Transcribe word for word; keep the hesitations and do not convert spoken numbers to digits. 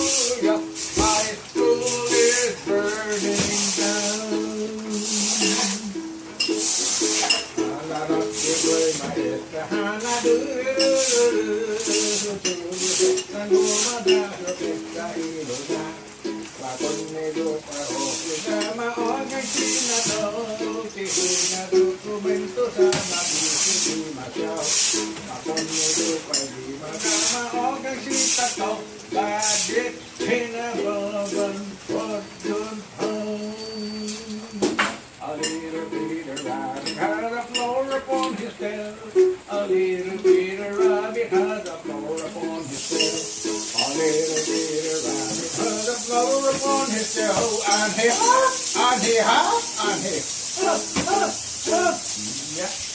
Hallelujah, my school is burning down. A little Peter Rabbit had a flower upon his tail. A little Peter Rabbit had a flower upon his tail. A little Peter Rabbit had a flower upon his tail. And he hop, and he hop, and he hop, hop, hop. Yeah.